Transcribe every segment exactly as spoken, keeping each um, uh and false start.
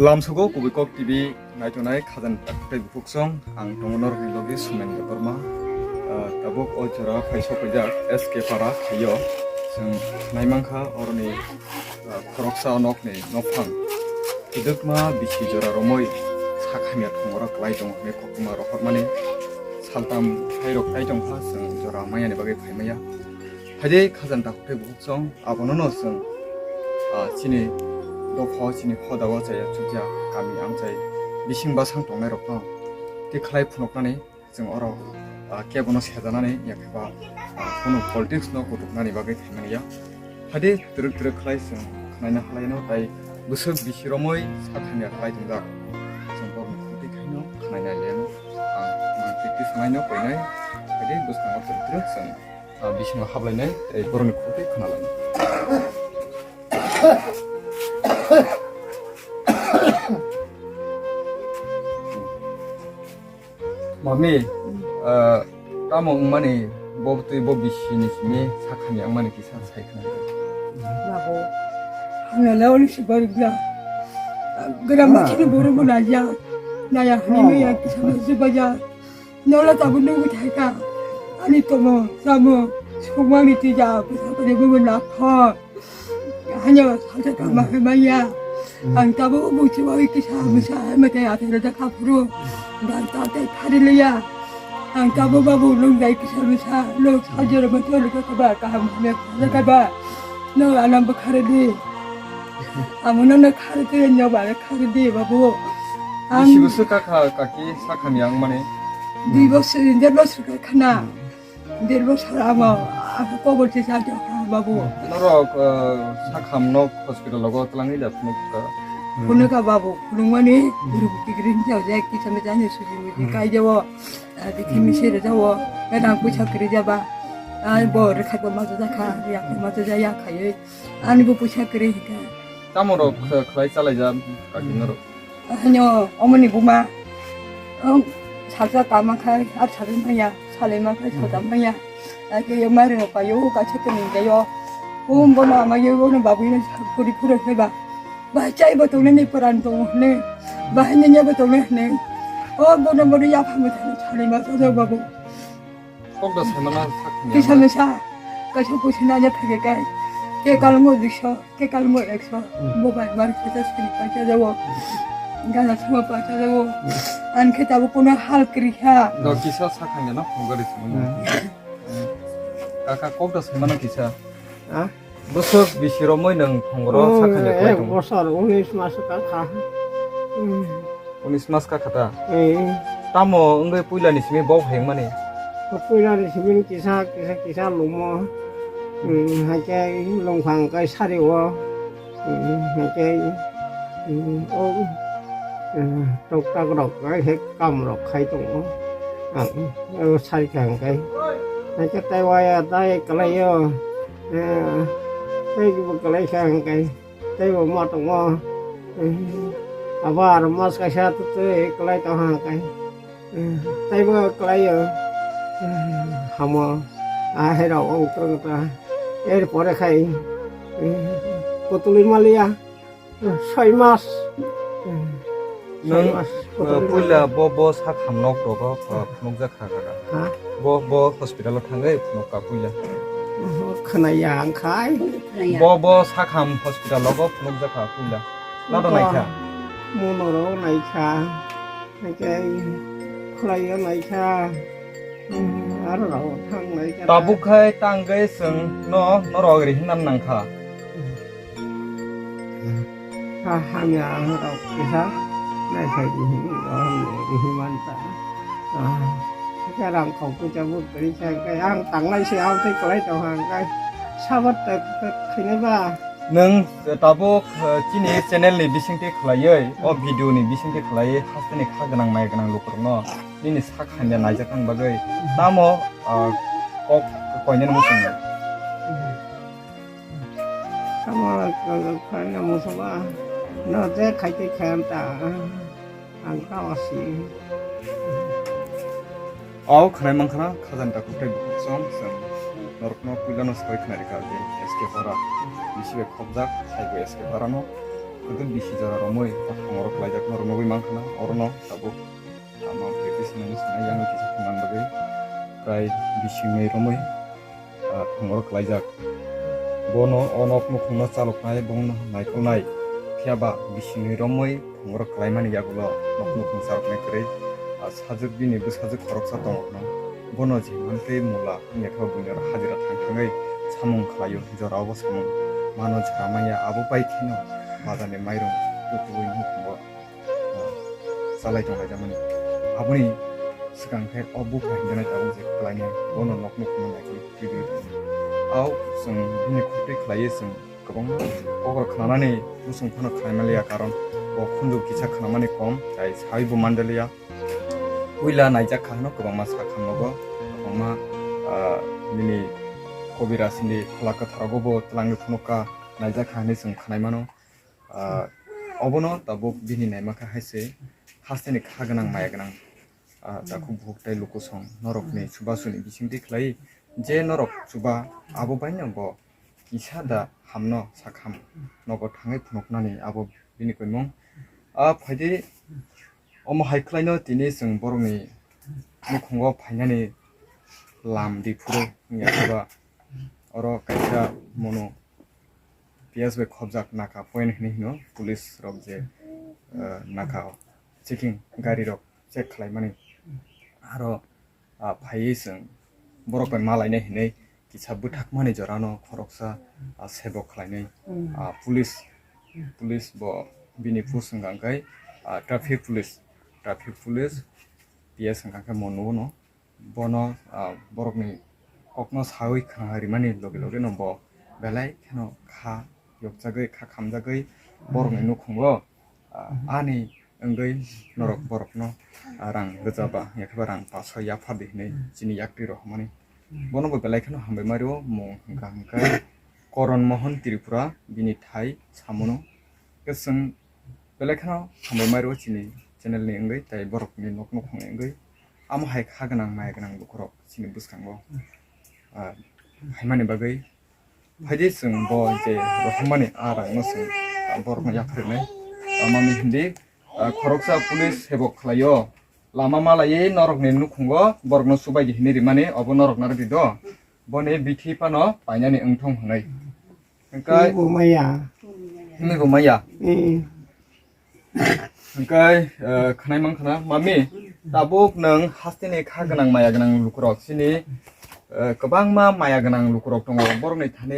Lamsugo Kubui Kok T V naitongnai khajani takhuk tei bukhuksong, ang tongo norokni logi Sumen Debbarma. Ah, tabuk o jora phai sokphaijak S K Para khaio. Chwng naimankha oroni, ah, khoroksa nokni nokphang. Kwdwkma bisi jora romwi sak hamya thongora kwlai tongo hwnwi koktwma rohormani saltam phairok tai tongkha, chwng jora mayani bagwi phaimaya. Phaidi khajani takhuk tei bukhuksong, abono no chwng, ah, chini dophao, chini hodao chaya chukya kami amchai bising bwsang tongnairokno tei khlai phunuknani chwng oro, ah, kebono sejanani ya khe ba, ah, kunu politics no kutuknani bagwi phaimani ya. Phaidi twrwk twrwk khlai chwng khnaina khlaino, tai bwswk bisi romwi sak hamya khlai tongjak. Chwng borokni khukti khaino khnaina liano. Ang, ang practice khlaino koinai. Phaidi bwskango twrwk twrwk chwng ah, bisingo hablainai, tei borokni khukti khwnalainai. Mami, ah, tamo wngmani bo twi bo bisini simi sak hamya wngmani kisa sai khna. Nabo. Hwnale oni sibar bia. Gram Ah. Bachini boro bo naya. Naya hani Ah. Naya kisa ma sibaja. Nola tabuk nugwi thaika. Ani tomo, samo, sukmani tija, bwsa bwrwi bumung nakho. Hanya salsa kama hai maya. Ang tabuk buchi wai kisa misa hai mate ate rada kaphuru. Dan ta te phari liya. Ang tabuk babu lung dai kisa misa, lung sajero mate lung kaba kaham hamya kaba. No anam bwkhari di. Amo no no khari di, no ba khari di, babu. Ang bisi bwswk kakha kaki sak hamya wngmani? Dui bosor, der bosor kakhana. Der bosor amo, ako kobor se sa jakha, babu. Norok, eh, sak ham nok hospital logo twlangwi da phunuk ka? Phunuk ka babu, phunuk mani, ruk tikrin jau jai, kisa me jani suji muji kai jawo. Adi kimi sere jawo, gadang puisa kiri jaba. Ai bo rekha bo maja jakha, ya maja ja ya khaye. Ani bo puisa kiri hika. Tamo rok kh-, khlai chalai ja kaki norok. Hanyo omoni buma. Ang salsa kama khai, ar salai maya, salai ma khai sota maya. Ake yo mare no payo, ka chete ni jayo. Um bono ama yo bono babu ni kuri kuri kheba. Ba chai bo tone ni paran to ne. Ba hanya nya bo tone ne. O bono bono ya phamu salai ma to babu. Kok da saimano sak ni. Kisa misa, kaisa kusi na ya phage kai. Ke kalmo duiso, ke kalmo ekso. Bo bai mar kisa sini paisa jawo. Gana suma paisa jawo. An khe tabo kono hal kri kha. Do kisa sak ni na phone gari simo. Kaka kok da saimano kisa. Ah? Bwswk bisi romwi nwng phongoro Oh, sak hamya khlai ek tongo? Bosor, unis mas ka kha. Hmm. Unis mas ka khata? Eh. Tamo wngwi puilani simi bo phai wngmani? Puilani simi kisa, kisa, kisa lumo. Hmm, hai khe lungphang kai sari o. Hmm, hai khe, hmm, o, hmm, tok tak rok kai khe kam rok khai tongo. Ang, o sai kha hwnkhe. Hai khe tei waya dai kwlai o. Eh, tei bo kwlai kha hwnkhe, tei bo ma tongo. Eh, abo aro mas kaisa tei kwlai tong ha hwnkhe. Eh, tei bo kwlai o. Eh, hamo, ah, hai rok ong tong ta. Er pore khai, eh, kotolwi maliya. Soi mas. Soi Nwng, mas. Uh, puila bo, bo sak ham nok rogo, uh, phunukjak kha kha. Ha? Bo, bo hospital o thangwi phunuk ka puila. Oho, khwnaya ang khai. Bo, bo sak ham hospital rogo phunukjak kha puila. Nado naikha? Monoro naikha. Hake khwlaiyo naikha. Aro rao thangnai khe. Tabuk khai tangwi chwng no norok ri hwnna nangkha. Ha hamya ang rok kisa naikhai di hin rok ni ri himanta. Ah, khe rang khok puja buk ri khe ang tanglai se ang tei kwlai tong hang kai sabat tak tak khainai ba. Nwng tabuk, eh, chini channel ni bisingtwi khwlaiwi, o video ni bisingtwi khwlaiwi, hasteni kha gwnang mai gwnang lukurokno nini sak hamya naijak nang bagwi tamo, ah, kok koinani muchungo? Tamo koinani muchungo, no je khaitwi khayan ta. Ang tamo si. Au khwnai mankha na khajani takhuk tei bukhuk song, chwng norokno puilano sawi khwnai rikha je S K Para bisi bai khopjak, saibo S K Parano. Kuduk bisi jora romwi o thongoro kwlaijak norok nugwi mankha na, orono tabuk ama practice nangwi sanai yang kisa thangna bagwi prai bisingni romwi, ah, thongoro kwlaijak. Bono o nok nukhungno chaloknai, bono naikolnai, phiya ba bisingni romwi thongoro kwlaimani yagulo nok nukhung chaloknai kwrwi, ah, sajwk bini bwsajwk khoroksa tongokno. Bono je mantwi mula wngya khe buini oro hajira thang thangwi samung khlaio, jora obo samung mano jora manya, abo bai kheno bazarni mairung tutuwi nukhungo, ah, chalai tonglaijak mani. Aboni swkang khe o bupha hinjanai tabuk je kwlainai, bono nok nukhungno naikhe twiwi tongo. Au chwng bini khuktwi khlaiwi chwng kwbangma kokro khnanani bwswng phano khlai manliya, karon bo khunju kisa khnamani kom, tai sawi bo manjaliya. Puila naijak kha hwnwi kwbangma sakha nogo, kwbangma, ah, nini kobirasni phola kwtharogo bo twlangwi phunukha, naijak kha hwnwi chwng khnai mano. Ah, obono tabuk bini naima kha hai se hasteni kha gwnang maya gwnang, ah, takhuk bukhuk tei lukusong norokni chubasuni bisingtwi khlai je norok chuba abo baino bo kisa da hamno sakham nogo thangwi phunuknani abo bini koimung. Ah, phaidi omo hai khlaino tini chwng borokni nukhungo phainani lam di phuru wngya khe ba oro kaisa mono P S bai khobjak naka point hinwi hino police rok je, eh, naka o checking gari rok check khlaimani aro ah, phaiwi chwng borok bai malainai hinwi kisa bwthakmani jorano khoroksa, ah, sebok khlainai, ah, police, police bo bini post wngkha hwnkhe, ah, traffic police, traffic police P S wngkha hwnkhe mo nugo no bono, ah, borokni kokno sawi khna rimani loge loge no bo belai kheno kha yokjagwi kha khamjagwi borokni nukhungo, ah, ani wngwi norok borokno, ah, rang gwja ba yakhe ba rang paso yaphar di hinwi chini yaktwi rok hwnmani. Bono bo belai kheno hambai mario mung hwnkha hwnkhe Koron Mohon Tripura bini thai samono. Khe chwng belai kheno hambai mario chini channel ni wngwi tai borokni nok nukhungni wngwi. Amo hai kha gwnang maya gwnang lukurok chini bwskango, ah, phaimani bagwi. Phaidi chwng bo je rohormani a rangno chwng borokno yapharnai. Tamoni hindi, ah, khoroksa police sebok khlaio. Lama malaiwi norokni nukhungo borokno subaidi hinwi rimani obo norok narwkdi do. Boni bithi phano painani wngthong hwnwi. Hwnkhe himwi bo maya. Himwi bo maya. Mm. Hwnkhe, eh, khwnai mankha na, mami, tabuk nwng hasteni kha gwnang maya gwnang lukurok chini, eh, kwbangma maya gwnang lukurok tongo. Borokni thani,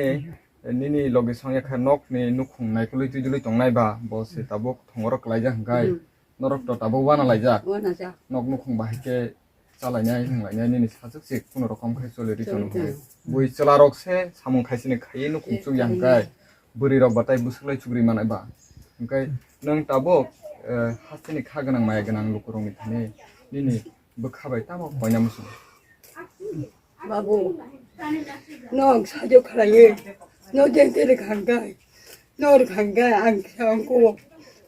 eh, nini logi songya kha nokni nukhung naikolwi twidulwi tongnai ba, bo se tabuk thongoro kwlaijak hwnkhe, norok to tabuk wana laijak. Nok nukhung bahai khe chalainai, hwnglainai, nini sajwk se kuno rokom khai choli ri choli chong hwnwi. Bui chwla rok se samung khai sini khai nukhung chukya hwnkhe, bwrwi rok batai bwswk lai chukri manai ba. Hwnkhe nwng tabuk, eh, hasteni kha gwnang maya gwnang lukurokni thani nini bwkha bai tamo koina muchung. Babu, no sajwk khlaiwi, no jente rwkha hwnkhe, no rwkha hwnkhe ang kisa ang kuo,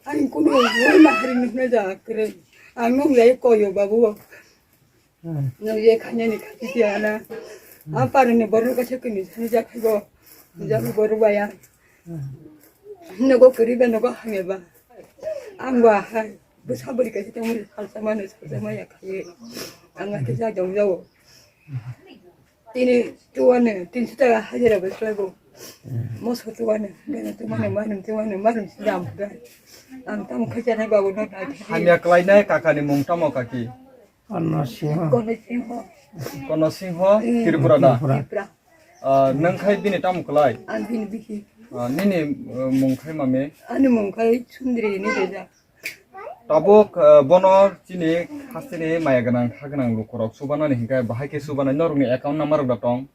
ang kuno hwnma hari nukna ja kwrwi. Ang nung jai koyo babu. Nung je khanyani khati tiya na. Ang parani borok kaisa kini sani ja khaibo. Ja borok baya. Nogo kwrwi ba nogo hamya ba. Ang ba hai. Bwsa bwrwi kaisa tongmani salsa mano salsa maya khaiwi. Ang khe ja jong jao. Tini tuwani, tinso taka hajira bai khlaibo. Moso tuwani, gana tuwani, manum tuwani, manum sida amga. Ang tamo khajanai babu no nai. Hamya klainai kakani mung tamo kaki? Kono Singho. Kono Singho. Kono Singho, mm. Tripura da? Tripura. Tripura. Ah, nang khai bini tamo klai? Ang bini bisi. Ah, nini, eh, mung khai mami? Ani mung khai Sundri ni reja. Tabuk, eh, bono chini hasteni maya gwnang, ha gwnang lukurok chubanani hinkhe bahai khe chubanai norokni account number rok da tong?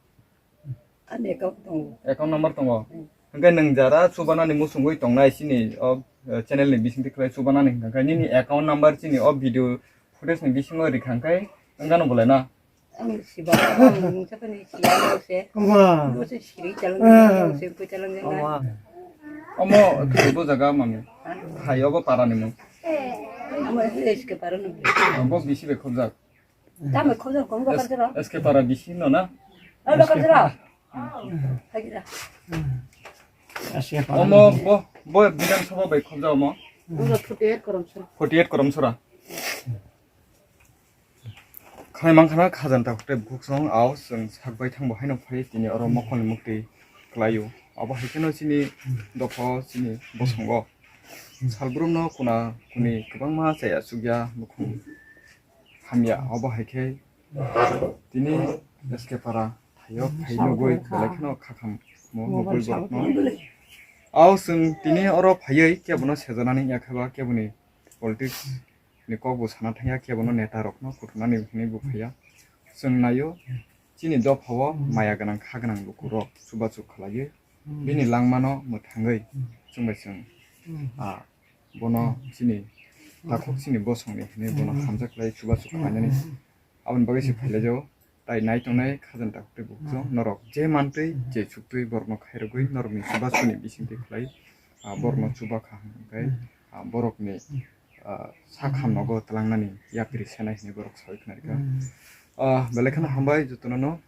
Ani account tongo. Account number tongo? Hmm. Hinkhe nwng jara chubanani muchungwi tongnai chini o, eh, channel ni bisingtwi khlai chubanani hinkhe nini account number chini o video footage ni bisingo rikha hinkhe wngano bolai na? Ang siba, ang mungsa pani siya mo se. Ama. Mo se siri chalang, ah, mo se ko chalang jang. Ama. Omo, khe bo jaga mami. Hai obo para ni mo. Amo S K para no. Obo bisi be khobjak. Tamo khobjak kom bakar jara. S K para bisi no na? Ah, bakar jara. Hai jara. Omo bo. Bo Bidhan Sabha bai khobjagamo? Wngkha forty eight Koromsora. Forty eight Koromsora. Khlai mankha na khajanta hwtwi bukhuk song, ao chwng sak bai thangbo haino phai tini oro mokolni muktwi kwlaio. Abo hai kheno chini dophao chini bosongo salbrumno kuna kuni kwbangma chaya chukya nukhung hamya. Abo hai khe tini S K Para thaio phai nugwi belai kheno khakham mo nugwi borokno. Ao chwng tini oro phaiwi kebono sejanani yakhaba keboni politics ni kok bo sana thangya, kebono neta rokno kuthunani hwnwi bo phaiya. Chwng naio, chini dophao maya gwnang kha gwnang lukurok chubachu khlaiwi bini langmano mwthangwi chwng bai chwng, ah, bono chini takhuk chini bosongni hwnwi bono hamjak khlai chubachu khlainani. Aboni bagwi se phailaijao. Tai nai tongnai khajanta hwtwi bukhuk song norok je mantwi je chuktwi borokno khairogwi norokni chubachuni bisingtwi khlai, ah, borokno chubakha hwnkhe, ah, borokni, ah, sak hamnogo twlangnani yapri senai hwnwi borok saui khna rikha. Ah, belai kheno hambai jotono no,